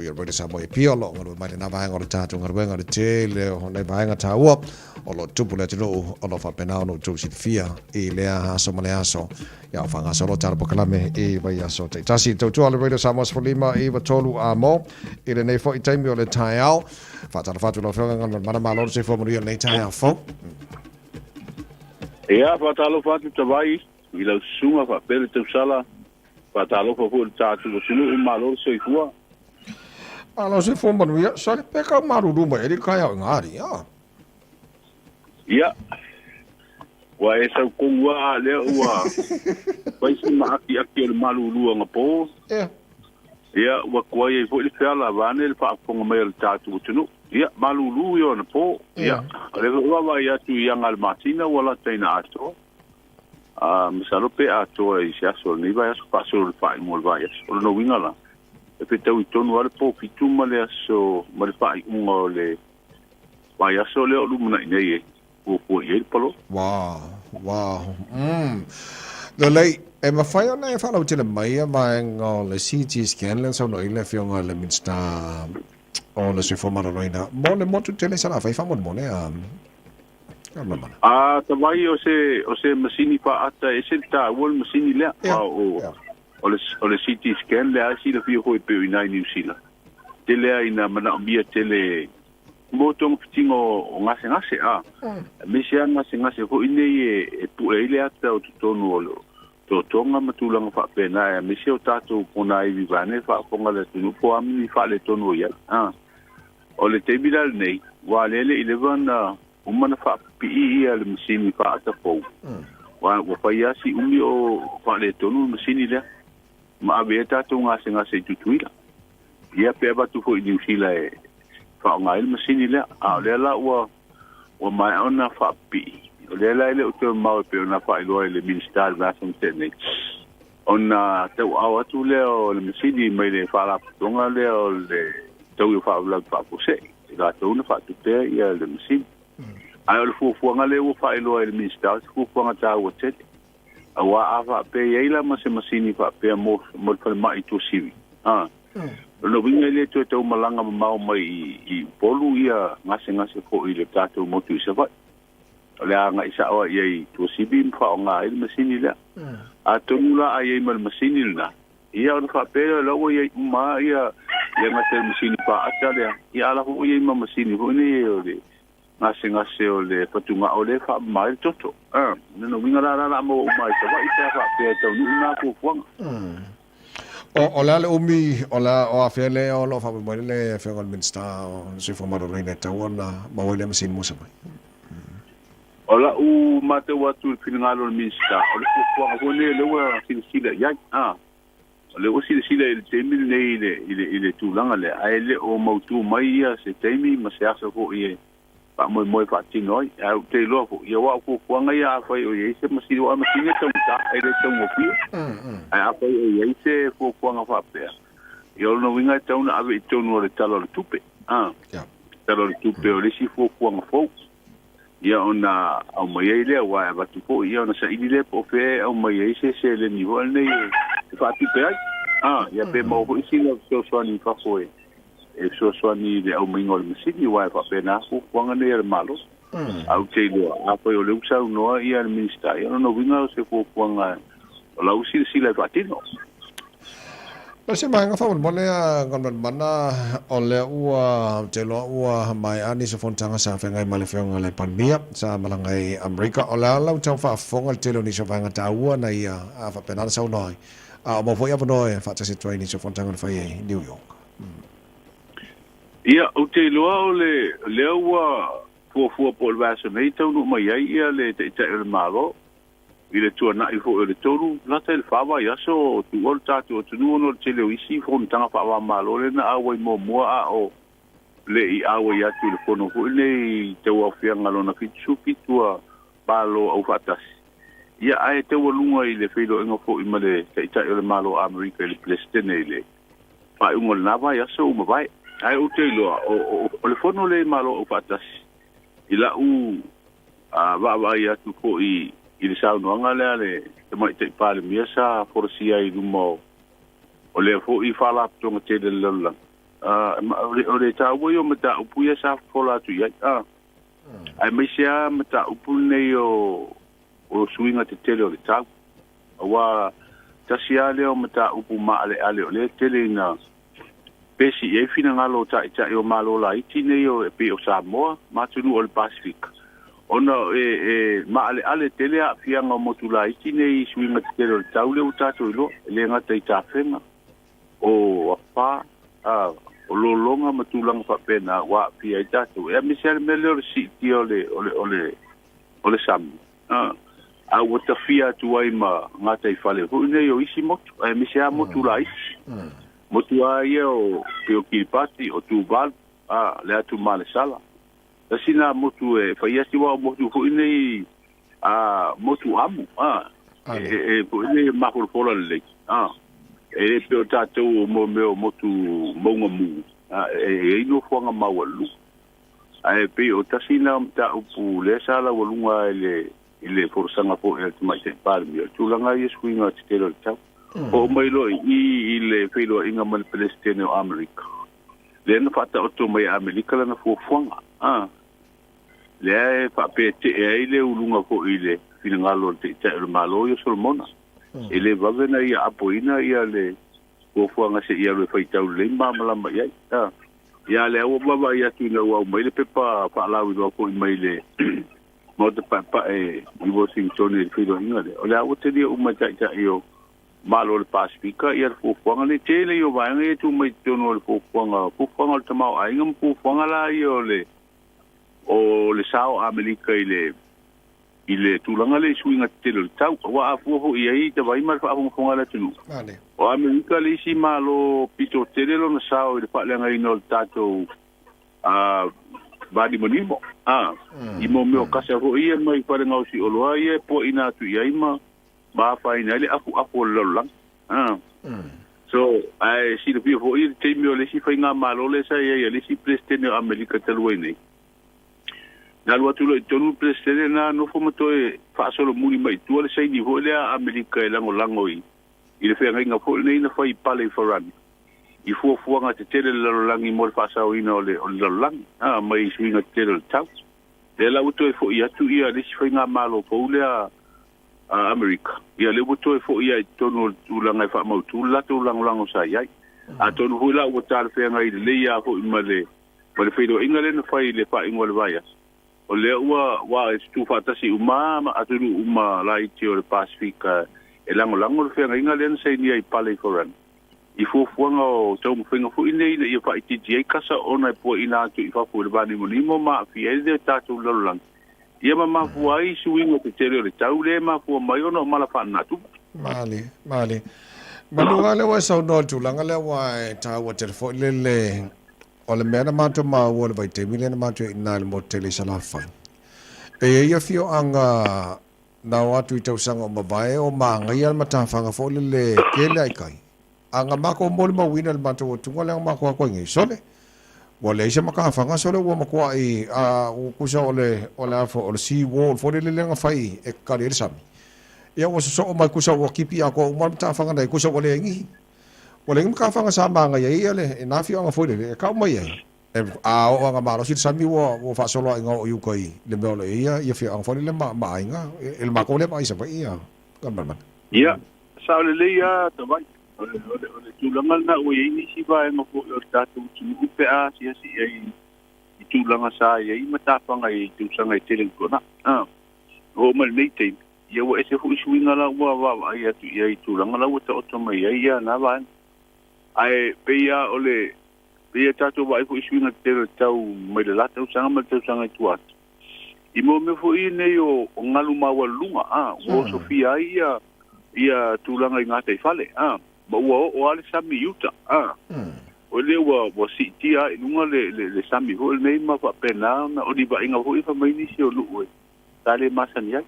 Ia Radio Samoa i Apia o lo o galue mai lena vaega o le tatou galuega le tele o nei vaega taua o lo o tupu le atunuu o lo o faapena ona outou silafia i lea aso ma le aso ia o faagasolo tala polokalame i vaiaso taitasi. Tautua le Radio Samoa 15 93 a mo i lenei foi taimi o le taeao. Faatalofa atu lau Afioga Galumalemana malo le soifua manuia lenei taeao fou. Ia, faatalofa atu Tavai i lau susuga faapea le tausala. Faatalofa foi i le tatou atunuu, malo le soifua. Malo le soifua manuia. Sole pe kau malulu mai ai le taeao i ngā ari, a? Ia, ua e sau tonu lava lea ua fai si maakiaki o le malulu anapō. Ia. Ia, ua tuai ai foi le feala vaeane le faafofoga mai a le tatou atunuu. Ia, malulu ia o anapō. Ia, o lea foi ua vaavaai atu i aga a le masina ua lata ina atoa. A, masalo pe atoa i se aso o lenei vaiaso faasolo i le faaiuga o le vaiaso. O lona uiga la, e fetaui tonu lava le po fitu ma le aso ma le faaiuga o le vaiaso lea o lumanai nei e fuafua i ai le palo. Wow, wow. Lelei, e mafai ona e faalautele mai ia vaega o le CT scan lea na saunoa i ai le Afioga i le Minisita o le Soifua Maloloina mo le motu tele i Salafai faamolemole a. A tavai o se o se masini faata e ese le taua le masini lea. Yeah, o, yeah. O le, o le CT scan lea a silafia foi pei o i inā i Niu Sila. Tele a ina manaomia tele mo togafitiga o gasegase a. Aemaise a gasegase foi nei e, e pue ai le ata o totonu o le totoga ma tulaga faapena, aemaise o tatou ponaivi vaeane faafofoga le atunuu po o a ni faaletonu o i ai. A. O le taimi la lenei, ua lea le i leva na uma na faapipii ia le masini faata fou. Ua ua fai lava si umi o faaletonu le masini lea. Ma ave ai tatou gasegase i Tutuila. Ia pe avatu foi i Niu Sila e faaaoga ai le masini lea. A o lea la ua ua maea ona faapipii. O lea la e le o toe mamao e pei ona faailoa i le Minisita i le vaiaso na tea nei, ona tauaao atu lea o le masini mai le faalapotopotoga lea o le taui o faalavelave faafuasei, i latou na faatupea ia le masini. Ae o le fuafuaga lea ua faailoa e le Minisita, o se fuafuaga taua tele. Aua a faapea e i ai la ma se masini faapea mo, mo le falemai i Tuasivi, a, lona uiga e le toe tau malaga mamao mai i, i Upolu ia gasegase foi i le tatou motu i Savaii. O le a agai sao ai i ai i Tuasivi ma faaaoga ai le masini lea. Atonu la a i ai ma le masini lena, ia ona faapea lea o la ua i ai uma lava ia le gata i le masini faata lea, ia a la foi ua i ai ma masini foi nei o le gasegase o le fatugao lea e faamama ai le toto. A, lona uiga la, la o le a maua uma ai i Savaii pe a faapea e taunuu na fuafuaga. O le a le umi, o le a, o afea lea o lo o faamoemoe ai le Afioga i le Minisita o le Soifua Maloloina e tatau ona maua ai lea masini mo Savaii? O lau matau atu i le finagalo o le Minisita, o le fuafuaga foi lenei o lea ua silasila i ai. A, o lea ua silasila i le taimi lenei i le, i le, i le tulaga lea, ae le o mautu mai ia se taimi ma se aso foi e faamoemoe e faatino ai. Ae ou te iloa foi, ia aua o fuafuaga ia afai o i ai se masini, aua o le masini e taugata, e le taugofie. Ae afai o i ai se fuafuaga faapea, ia o lona uiga e tatau ona ave i totonu o le Tala o le Tupe. A, Tala o le Tupe o le isi fuafuaga fou. Ia ona aumai ai lea, aua e avatu foi, ia ona saili lea po o fea e aumai ai se seleni foi lenei e faatupe ai. A, ia pe maua foi sina fesoasoani i fafo e fesoasoani i le aumaiga o le masini, aua e faapena fuafuaga nei a le Malo. Ae ou te iloa, afai o lea ua saunoa ia le Minisita, ia o lona uiga o se fuafuaga o la ua silasila e faatino. O se vaega faamolemole a Galumalemana, o lea ua, ou te iloa ua maea nisi o fonotaga sa feagai ma le Afioga i le Palemia sa malaga i Amerika. O le a lau tau faafofoga i le tele o nisi o vaega taua na ia faapena ona saunoa ai, a o maua foi avanoa e faatasi atu ai i nisi o fonotaga na fai ai i New York. Ia, ou te iloa o le, lea ua fuafua po o le vaiaso nei taunuu mai ai ia le Taitai o le Malo i le tuanai foi o le tolu lata i le fa vaiaso o tuua le tatou atunuu ona o le tele o isi fonotaga faava-o-Malo lea na auai muamua a o le i auai atu i le fono foi lenei i tauaofiaga lona 77 a Malo Aufaatasi. Ia, ae taualuga i le feiloaiga foi ma le Taitai o le Malo o Amerika i le Peresetene i le faaiuga o lena vaiaso ua mavae. Ae ou te iloa, o le fono lea i Malo Aufaatasi i lau vaavaai atu foi i le saunoaga lea a le Tamaitai Palemia sa folasia ai i luma o lea foi Faalapotopotoga tele a le lalolagi. O le taua ia o mataupu ia sa fofola atu i ai. Aemaise lava mataupu lenei o suiga tetele o le tau. Aua tasi lava lea o mataupu maaleale o lea e tele ina pesi i ai finagalo o taitai o Malo laiti nei o e pei o Samoa ma atunuu o le Pasefika, ona e maaleale tele aafiaga o motu laiti nei i suiga tetele o le tau lea ua tatou iloa, e le gata i tafega, o afa, o lologa ma tulaga faapena ua aafia ai tatou. E aemaise lava le mea lea o le siitia o le sami, a ua tafia atu ai ma gataifale foi nei o isi motu, aemaise lava motu laiti. Motu lava ia o pei o Kiribati, o Tuvalu, le atu Malesala. Tasi lena motu e fai atu aua o motu foi nei motu amu, e foi nei e mafolafola lelei. E le pei o tatou o mea o motu mauga mu, e i ai nofoaga maualuluga. Ae pei o tasi lena o mataupu lea sa laualuga i le folasaga foi a le Tamaitai Palemia, o le tulaga ia suiga tetele o le tau. Oo mai loa i i le feiloaiga ma le Peresetene o Amerika, lea na faataoto mai e Amerika lana fuafuaga, lea e faapeatee ai le uluga foi i le finagalo o le Taitai o le Malo ia Solomona. E le vave na ia apoina ia le fuafuaga seia alu e faitau lelei ma malamalama i ai. Ia lea ua vaavaai atu ina ua aumai le pepa faalauiloa foi mai le Maota Paepae i Washington i le feiloaiga lea, o lea ua talia uma e taitai o Malo o le Pasefika ia le fuafuaga nei. Tele ia o vaega ia e tuu mai i totonu o le fuafuaga, fuafuaga o le tamaoaiga ma fuafuaga la ia o le sao Amerika i le i le tulaga lea i suiga tetele o le tau. Aua a fua foi i ai te vai ma le faafogafoga a le atunuu, o Amerika le isi Malo pito tele lona sao i le faaleagaina o le tatou vanimonimo, i mo mea o kasa foi ia mai fale gaosi oloa ia e puaina atu i ai ma afaina ai le afuafu o le lalolagi. So, ae silafia foi le taimi o le isi faigamalo lea sa i ai a le isi Peresetene o Amerika talu ai nei, na alu atu loa i totonu le Peresetene na nofo ma toe faasolomuli mai i tua le saini foi lea a Amerika e lagolago i le feagaiga foi lenei na fai i pale i Farani i fuafuaga tetele le lalolagi mo le faasaoina o le lalolagi mai i suiga tetele o le tau. Lea la ua toe foi atu ia le isi faigamalo fou lea a Amerika, ia lea ua toe foi ai i totonu o le tulaga e faamautu le latou lagolago sa i ai. Atonu foi la ua talafeagai lelei lava foi ma le feiloaiga lea na fai i le faaiuga o le vaiaso, o lea ua tuufaatasi uma ma atunuu uma laiti o le Pasefika e lagolago le feagaiga lea na sainia i pale i Farani, i fuafuaga o taumafaiga foi nei ina ia faaitiitia ai kasa ona e puaina atu i fafo i le vanimonimo ma aafia ai le tatou lalolagi, ia ma mafua ai suiga tetele o le tau lea e mafua mai ona o mala faalenatura. Malie, malie. Manu lava lea ua e saunoa i le tulaga lea aua e taua tele foi le O le mea na matou maua i le vaitaimi lea na matou i ina i le motu tele i Salafai, e i ai afioaga na o atu i tausaga ua mavae o manaia le matafaga foi lele tele ai kai. A na matou molimauina i le matou atuga lea na matou atu ai nei, sole, ua leai se matafaga sole ua matuai a ua tusa o le o le a foi o le sea wall foi lele lea na fai e tatali ai le sami. Ia ua sosoo mai tusa ua tipi atoa uma le matafaga na i ai tusa ua leai nihi. Ua leai ni matafaga sa magaia ai ia le na afioaga foi lele e kau mai ai. E a oo anga malosi le sami ua ua faasolo aʻe oo i uka i le mea o lo o i ai ia afioaga foi lele ma ma aiga e le makou lea vaai Savaii ia Galumalemana. Ia, sao lelei lava Tavai. O le, o le, o le tulaga lena ua i ai nisi vaega foi o le tatou atunuu pe a asiasi i ai i tulaga sa i ai matafaga i tausaga e tele ua tuanai. Oo mai lenei taimi, Ia ua ese foi suiga la ua vaavaai atu i ai i tulaga la ua taoto mai ai ia na vaega. Ae pei lava o le, pei e tatou vaai foi i suiga tetele o le tau mai le la tausaga ma le tausaga i tua atu. I mo mea foi nei o galu maualuluga, a, ua osofia ai ia, ia tulaga i gataifale, a, ma ua oo lava le sami i uta, a. O lea ua siitia lava i luga le sami foi lenei ma faapena ona, o ni vaaiga foi e fai mai nisi o nuu e sa le masani ai.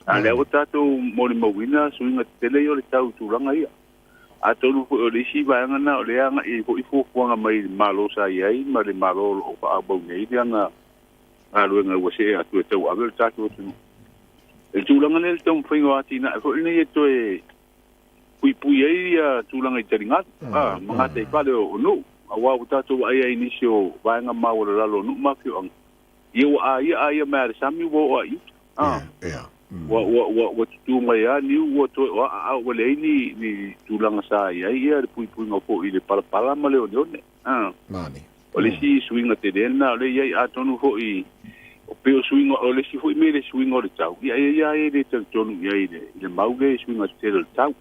A lea ua tatou molimauina suiga tetele ia o le tau i tulaga ia. Atonu foi o le isi vaega lena o lea e agai ai foi fuafuaga mai le Malo sa i ai ma le Malo o lo o faaauau nei lana galuega ua see atu e tauave le tatou atunuu. I le tulaga lea i le taumafaiga o atinae foi lenei e toe puipui ai tulaga i taligalu ma gataifale o nuu. Auā ua tatou vaai ai i nisi o vaega maualalalo o nuu ma afioaga, ia ua aia aia mai lava i le sami ua oo lava i uta. A. Ua, ua, ua, ua tutū mai lava niu ua toe o aa a ua leai ni, ni tulaga sa i ai ia le puipuiga foi i le palapala ma le oneone. A. O le isi suiga tele lena o lea e i ai, atonu foi o pei o suiga, o le isi foi mea i le suiga o le tau, ia e i ai lava e le talitonu i ai i le, i le mau lea i suiga tetele o le tau.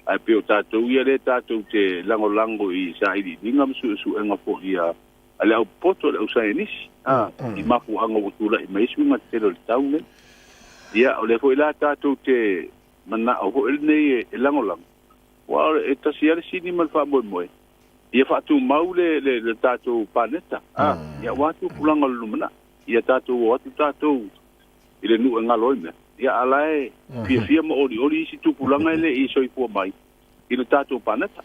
Ae pei o tatou ia lea tatou te lagolago i sailiiliga ma suesuega foi a le au popoto, le au saienisi, a, i mafuaaga ua tulai mai ai suiga tetele o le tau nei. Ia, o lea foi la tatou te manao foi lenei e lagolago, aua e tasi lava le sini ma le faamoemoe, ia faatumau le, le, le tatou paneta, a, ia aua tupulaga o le lumanai. Ia tatou o atu tatou i le nuu e galo ai mea. Ia, a la e fiafia ma olioli isi tupulaga e le i soifua mai i le tatou paneta.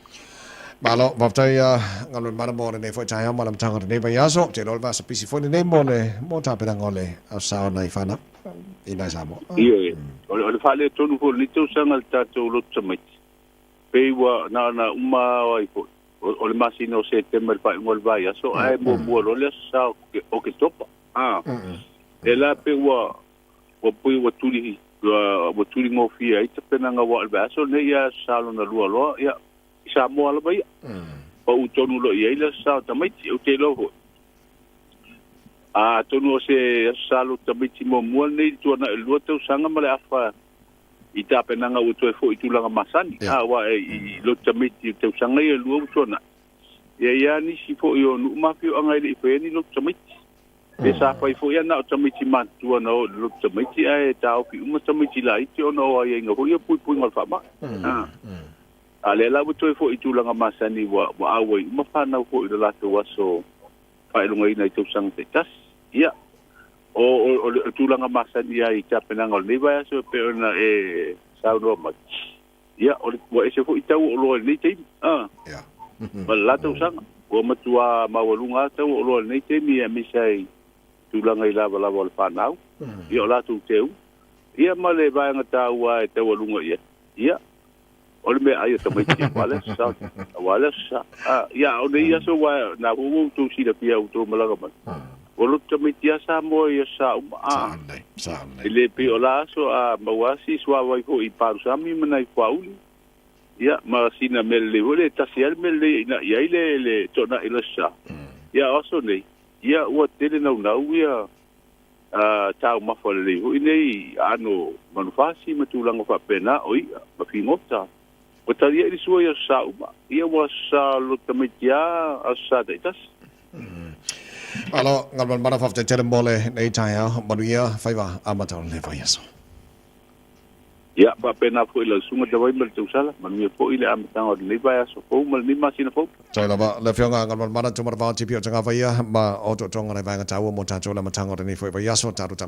Malo, faafetai a Galuemaana mo lenei foi taeao ma le amataga o lenei vaiaso. Ou te iloa o le vasa pisi foi lenei mo le mo tapenaga o le Aso nai fanau i nai Samoa. Ioe, o le faaletonu foi o lenei tausaga i le tatou lotu tamaiti, pei ua na ona uma ai foi o le masina o Setema i le faaiuga o le vaiaso, ae muamua loa le Aso Sa o Oketopa. E la pe ua ua pei ua tuli ua tuli gofie ai tapenaga aua o le vaiaso lenei ia Aso Sa lona lua loa ia i Samoa lava ia. Pau tonu loa i ai le Aso Sa o tamaiti. Ou te iloa foi atonu o se Aso Sa lo tamaiti muamua lenei i le tuanai o le 2 tausaga ma le afa i tapenaga ua toe foi i tulaga masani. Aua i lotu tamaiti i tausaga ia e 2 ua tuanai. Ia i ai nisi foi o nuu ma afioaga e le i faia ni lotu tamaiti. Pe sa fai foi ia na o tamaiti matutua na o i le lotu tamaiti ae taofi uma tamaiti laiti ona o aiaiga foi ia puipuiga o le faamai. A lea la ua toe foi i tulaga masani ua auai uma fanau foi i le latou aso faailogaina i tausaga taitasi. Ia, o le tulaga masani lava i tapenaga o lenei vaiaso e pei ona e saunoa mai. Ia, o le, ua ese foi tau o oloa i lenei taimi. Ah. Yeah. Ma le la tausaga. Ua matua maualuga lava tau o oloa i lenei taimi aemaise ai tulaga i lavalava o le fanau. Ia, o latou teu. Ia, ma le vaega taua e taualuga i ai. Ia, o le meaai a tamaiti aua le aso Sa. Aua le aso Sa. Ah, ia, o nei aso ua, na ua outou silafia outou malaga mai. Ua lotu tamaiti lava Samoa i aso Sa uma. Ah. Sa lelei, sa lelei. E le pei o la aso a maua lava si suavai foi i Parusami ma nai fuauli. Ia, ma sina mea lelei foi lea, e tasi lava le mea lelei e inai ai le, le toanai i le aso Sa. Ia, o aso nei, ia, ua tele naunau ia taumafa lelei foi nei aano manufasi ma tulaga faapena, o i'a ma figota. Ua tali ai le sua i aso Sa uma. Ia ua aso Sa lotu tamaiti lava, aso Sa taitasi. Malo, Galumalemana faafetai tele mo lenei taeao, manuia faiva amata o lenei vaiaso. Ia, faapena foi lau susuga Tavai ma le tausala, manuia foi le amataga o lenei vaiaso fou ma lenei masina fou. Toi lava le Afioga Galumalemana Tumanavao TP o Tagavaia ma o tootoga nai vaega taua mo tatou le amataga o lenei foi vaiaso. Tatou.